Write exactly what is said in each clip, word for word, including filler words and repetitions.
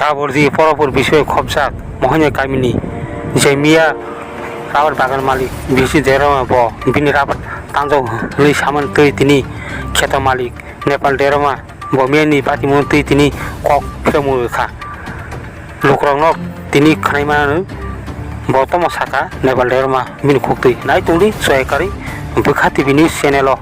Abordi porapur bisoi khopjak Mohanya kamini Jemiya rabar bagan malik bisi Deroma bo bini rabar tanjok hwnwi samani twi tini kheto malik Nepal Deroma bo miyani patimung twi tini kok phiromwi kha. Lukurokno tini khwnai manano bo tomo saka Nepal Deroma bini khuktwi. Nai tongdi Soyakari Bwkha T V News channel o.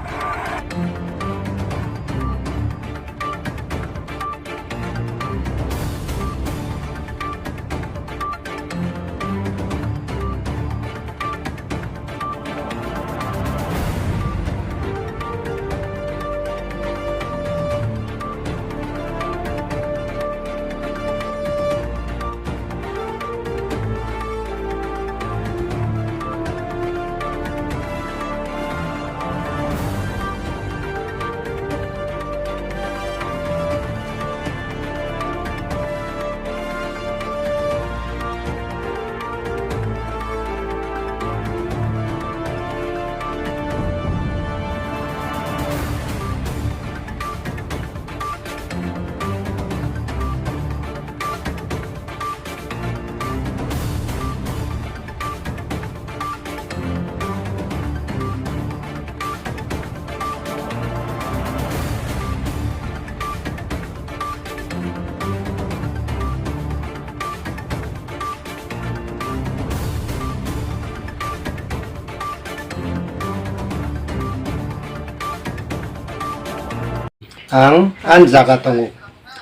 Ang ani jaga tongo.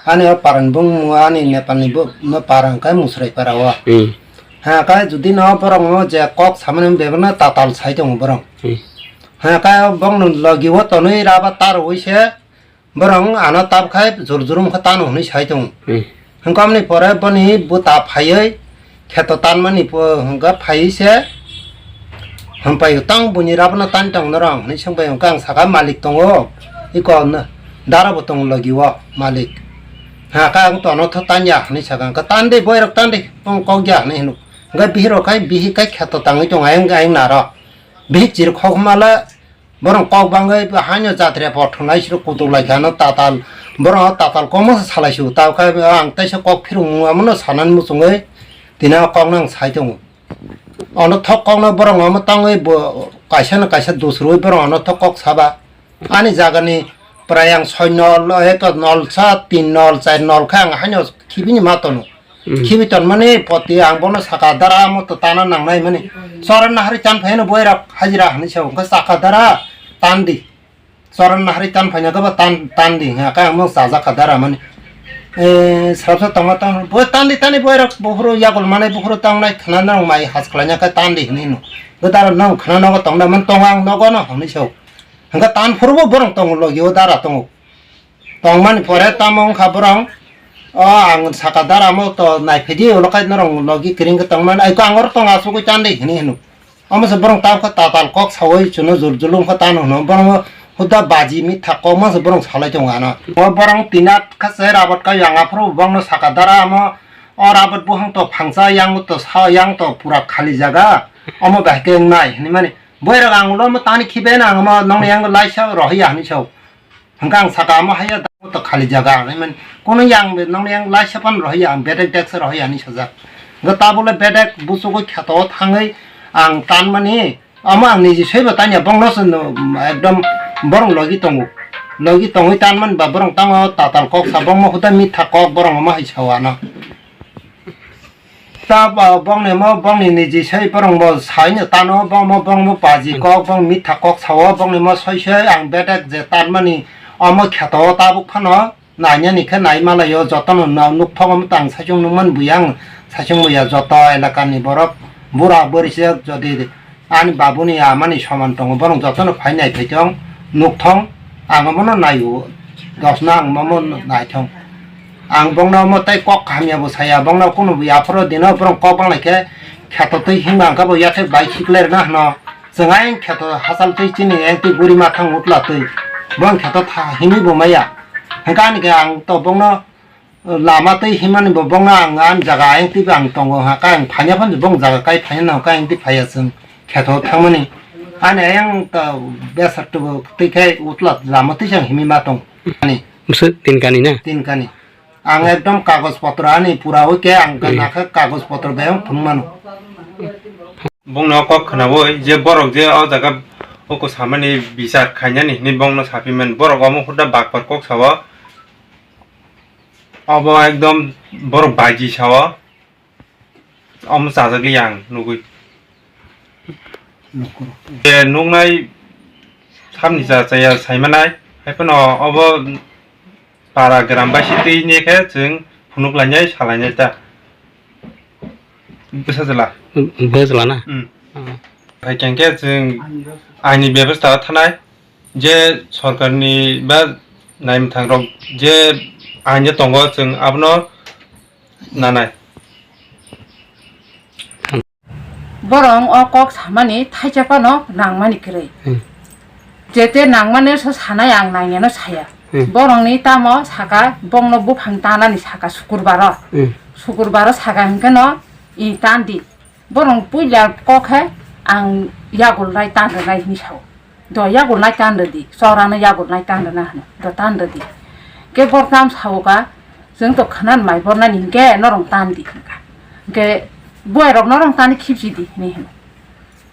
Ani o parani bung ani Nepalni bo no para hwnkhe Musrai para o. Hmm. Ha khe jodi no borok no je kok samani bebak no tatal sai tongo borok. Hmm. Ha khe bong no logi o tonwi raba tar wi se borok ano tab khai jur jur wngkha tano hwnwi sai tongo. Hmm. Hwnkhe omni pore boni buta phaiwi kheto tanmani po hwnkhe phaiwi se hampai tang buini rabano tan tong norong hwnwi swngbai hwnkhe ang saka malik tongo iko dara bo tongo logi o malik. Ha khe ang tono tho tanya hwnwi saka hwnkhe tandi boirok tandi tong kok ya hwnwi hwnwi hwnkhe bihirok khai bihi khai kheto tangwi tongo ayang ayang naro bihi chirkhok mala. Borok kok bangwi haino jatria pothor nai siro kutuk lai kha no tatal. Borok tatal komo se salai su. Tabukhe ang teisa kok phirung wngmano sanani muchungwi tini o kok no ang sai tongo. Ono thok kok no borok omo tangwi bo kaisa no kaisa dusrwi borok ono thok kok saba. Ani jagani prai ang soi nol, eko nol sa, tin nol, char nol khe ang haino khibini ma tono. Hmm. Khibi tonmani poti ang bono saka dara amo to tana nangnai mani. Choron nahari tan phaino boirok hajira hwnwi sa wngkha saka dara tandi. Choron nahari tan phaina khe bo tan, tandi hwnka ang bono chajak kha dara mani. Eh, srapsa tongma tang bo tandi tani boirok buphuru yagul manai buphuru tangnai khna nang mai has khlaina khe tandi hwnwi hino. Bo dara nang khna nogo tongna man tongo ang nogo no hwnwi sa. Hwnka tan phuru bo borok tongo logi o dara tongo. Tongmani pore tamo wngkha borok, o ang saka dara mo to naiphedi ulo kai norok logi kiring khe tongmani, ai ko ang oro tong asugwi tandi hini hino. Omo se borok tamo khe tatal kok sawi chuno jur julung khe tano hino, borok huda baji mitha kok ma se borok salai tongo ano. O borok tina kha se rabat kai yang aphuru borok no saka dara mo, o rabat buhang to phangsa yang to sa yang to pura khali jaga, omo bai khe wngnai hinwi mani. Boirok ang ulo mo tani khibe na ang mo nongni yang laisa rohiya hinwi sao. Hwnkhe ang saka amo haiya da to khali jaga hinwi mani. Kono yang be nongni yang laisa pan rohiya ang bedek dek se rohiya hinwi sajak. Hwnkhe tabole bedek busugo kheto o thangwi ang tanmani amo ang niji swibo tanya bongno se no ekdom borong logi tongo. Logi tongwi tanmani ba borong tango tatal kok sa bongmo huda mitha kok borong omo hai sao ano. Ta ba bongni mo bongni niji sai borong bo saino tano bongmo bongmo paji kok bong mitha kok sao bongni mo soi soi ang bedek je tanmani omo kheto o tabuk phano nainani khe nai malaio jotono na nuk thogo tang saichung nukman buya ang saichung buya joto elakani borok bura bwrwi se jodi Ani babuni amani soman tongo, borok jotono phai nai phai tong, nuk thong, ang omono nai o, dosna ang omo nai thong. Ang bongno omo tei kok hamya bo saya, bongno kunu bo yaphoro dino borok kok bang lai khe kheto twi himba hwnkhe bo yakhe bai sikler na hwno. Chwng ayang kheto hachal twi chini ayang twi guri ma thang utla twi. Bong kheto tha himwi bo maya. Hwnkhe ani khe ang to bongno Lama tei himani bo bongno ang ani jaga ayang twibo ang tongo ha, khe ang phanya phano bong jaga kai phanya nang khe ayang twi phaiya chwng kheto thangmani. Ani ayang ta besar tubo twi khe utla lama twi chang himi ma tong ani. Bwswk tin kani na? Tin kani. Ang ekdom kagoj potro ani pura hui khe ang gana khe kagoj potro bebak phunuk mano. Bongno kok khnaui je borok je o jaga uku samani bichar khainani hinwi bongno saphiman borok omo hurda bakpar kok sao. Obo ekdom borok baiji sao. Omo chajagli ang nugui. Nuknai samni cha chaya saimanai. Haiphano obo para gram baisi twi ni khe chwng phunuk lainai salainai ta. Bwsa jwla. Bwsa jwla na? Hmm. Hmm. Hai khe chwng aini bebostha thanai je sorkarni ba naimwthang rok je aini tongo chwng abono nanai. Borong o kok samani thaisa phano nangmani kwrwi. Hmm. Jete nangmani se sanai ang naineno saya. Hmm. Borongni tamo saka bongno buphang tanani saka sukurbaro. Hmm. Sukurbaro saka hwnkhe no i tandi. Borong puila kok khe ang yagulnai tanrwnai hinwi sao. Do yagulnai tanrwdi, chorano yagulnai tanrwna hwno, do tanrwdi. Khe bor tam saoka, chwng to khwnan mai bornani hinkhe norong tandi hinkha. Hinkhe buairok norong tani khipsidi hinwi hwno.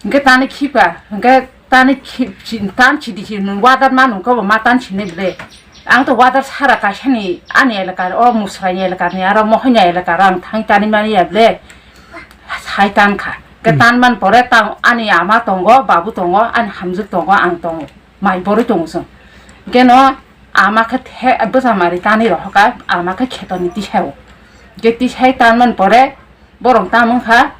Hinkhe tani khipa, hinkhe tani khipsi, tan sidi si nwng wadat ma nungkhe bo ma tan sinai ble. Ang to wadat sara kaisani ani elakar, o Musraini elakar ni aro Mohonia elakar ang thang tani mani ya ble. Sai tan kha. Khe tan man pore tang ani ama tongo, babu tongo, ani hamjwk tongo, ang tongo. Mai borwi tongo chwng. Khe no ama khe the, bwsa mari tani rohorkha, ama khe kheto ni tisao. Khe tisai tan man pore borok tamo wngkha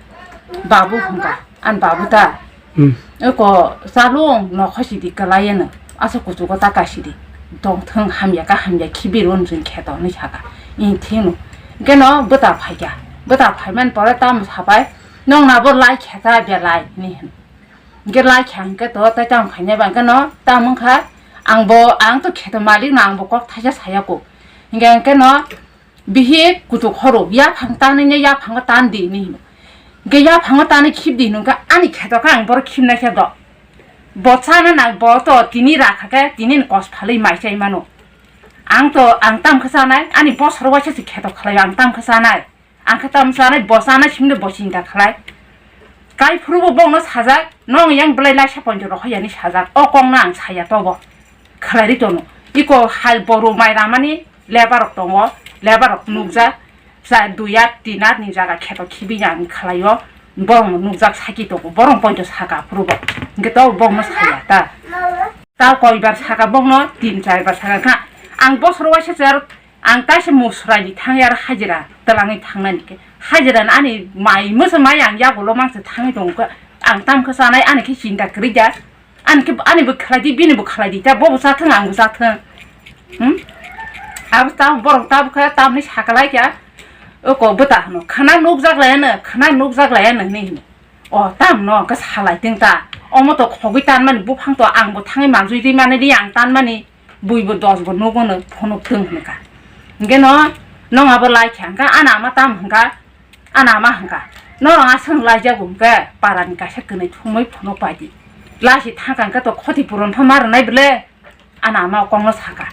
babu hwnkha, ani babu ta. Hmm. Eko chalung nokho sidi kwlai eno. Asa kuchugo ta kaisidi. Tongthwng hamya ka hamya khibir on jin kheto hinwi saka. Ing thino. Khe no bwta phaikha. Bwta phaiman pore tamo sapai. Nong nabo lai khe ta belai hinwi hwn. Hwnkhe lai kha hwnkhe to tei tamo khainai ba hwnkhe no tamo wngkha ang bo ang to kheto malik no ang bo kok thaisa saya ko. Hwnkhe hwnkhe no bihik kuchuk khoro yaphang tanwi ne yaphango tan di hinwi hino. Hwnkhe yaphango tanwi khip di hino hwnkhe ani kheto khe ang boro khipnai khe do. Bo chana nang bo to tini rakha khe tini ni kos phalwi mai chai mano. Ang to ang tamo khe chanai ani bosor waisa se kheto khlai ang tamo khe chanai. Ang khe tamo chanai, bo chanai simi bo chinta khlai. Kai phuru bo bongno sajak, nong yang belai laisa ponjo rohor yani sajak. O kok no ang saya tobo. Khlai ri tono. Iko hal boru mai ramani lebar rok tongo, lebar rok nukjak. Sa dui at, tin at ni jaga kheto khibi yang khlai o. Borok nukjak saki tongo. Borok ponjo saka phuru bo. Hingke to bongno saya ta. Ta koibar saka bongno, tin char bar saka kha. Ang bosor waisa cher Ang kaisa Musraini thangwi aro hajira twlangwi thangnani khe, hajirani ani mai mwsa mai ang yagulo mangsa thangwi tongo khe, ang tamo khe chanai ani khe chinta kwrwi da, ani khe ani bo khlai di, bini bo khlai di ta, bo bo chathwng ang bo chathwng. Hmm? Abo ta borok tabuk khe tamni sakalai kha, oko bwta hwno khwna nukjak lai ano, khwna nukjak lai ano hinwi hino. O tamno khe salai tong ta, omo to khogwi tanmani buphang to ang bo thangwi manjui ri mani ri ang tanmani. Bui bo dos bo nugo no phunuk tong hwnka. Hingke no, nong abo lai kha hingka, ana ama tam hingka, ana ama hingka. Norong aswk lai jago hingke, para ni kaisa kwnwi thumui phunuk pai di. Lai si thangka hingke to khoti puron pha ma rwnai bwle, ana ama kok no saka.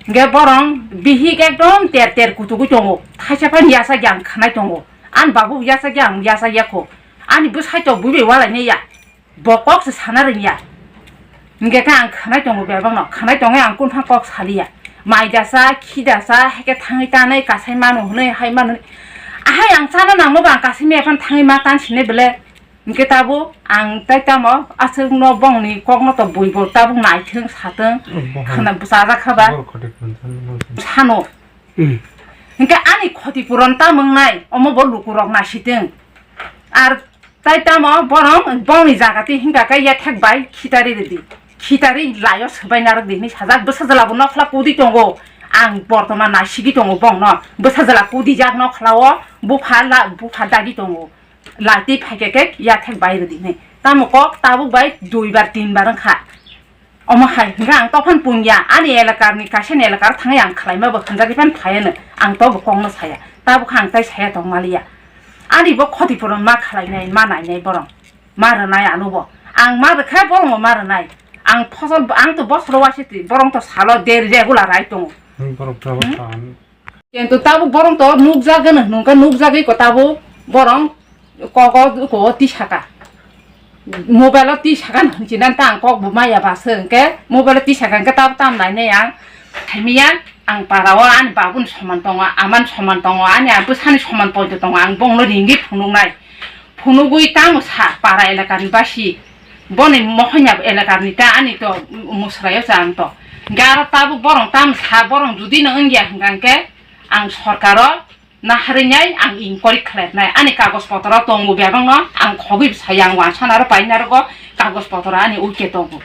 Hingke borong bihik ekdom ter ter kuchugui tongo, thaisa phani yasa yang khanai tongo. Ani babu yasa yang yasa yakho, ani bwsai to bui bai walai ne ya. Bo kok se sana rwngya. Hingke khe ang khwnai tongo bebakno, khwnai tongwi ang kunu phang kok saliya. Mai dasa, khi dasa, hai khe thangwi tanai, kasai manu hwnwi, hai manu hwnwi. Ahai ang chana nangma ba ang kasai maya phano thangwi ma tan sinai bwle. Hingke tabuk ang tai tamo aswkno bongni kokno to bui bo tabuk naithwng, satwng, khwna bwchajak kha ba. Sano. Hmm. Hingke ani khoti puron tamo wngnai, omo bo lukurok naisitwng. Ar tai tamo borong bongni jaga twi hingka khe yathek bai khitari rwdi. Khitari laio swbai narwkdi hinwi sajak, bwsa jwla bo nokhla kudi tongo. Ang bortoman naisigwi tongo bongno. Bwsa jwla kudijak nokhla o bupha la, bupha dagi tongo. Lai twi phaikhe khe yathek bai rwdi hinwi. Tamo kok tabuk bai dui bar tin bar wngkha. Omo hai hingke ang tokphano pungya, ani elakar ni kaisa ni elakar thangwi ang khlaima bo hwnjagwi phano phaiya no, ang to bo kokno saya, tabuk kha ang tai saya tong maliya. Ani bo khoti puron ma khlainai, ma nainai borong, ma rwnai ano bo. Ang ma rwkha borong bo ma rwnai. Ang phosol, ang to bosoro waisa twi, borong to salo der regular rai tongo. Hmm, borok to Hmm? Sal. Kintu tabuk borong to nukjagwno hwnka, nukjagwi ko tabuk borong kogo ko tisaka. Mobile o tisaka hwnchinan ta ang kok bo maya basa hwnkhe mobile o tisaka hwnkhe tabuk tam nainai ang. Thaimiya ang para o ani babuni soman tongo, amani soman tongo, ani bwsani soman poito tongo, ang bongno ringwi phunuknai. Phunugwi tamo sa para elakani basi, boni mohanya elakani ta ani to musrayo cha ang to. Hwnkhe aro tabuk borong tamo sa, borong judi no wngya hwnkha hwnkhe ang sorkaro naharwinai ang inquiry khlainai, ani kagoj potro tongo bebakno ang khogwi bwsai ang wansana aro painai rogo kagoj potro ani uke tongo.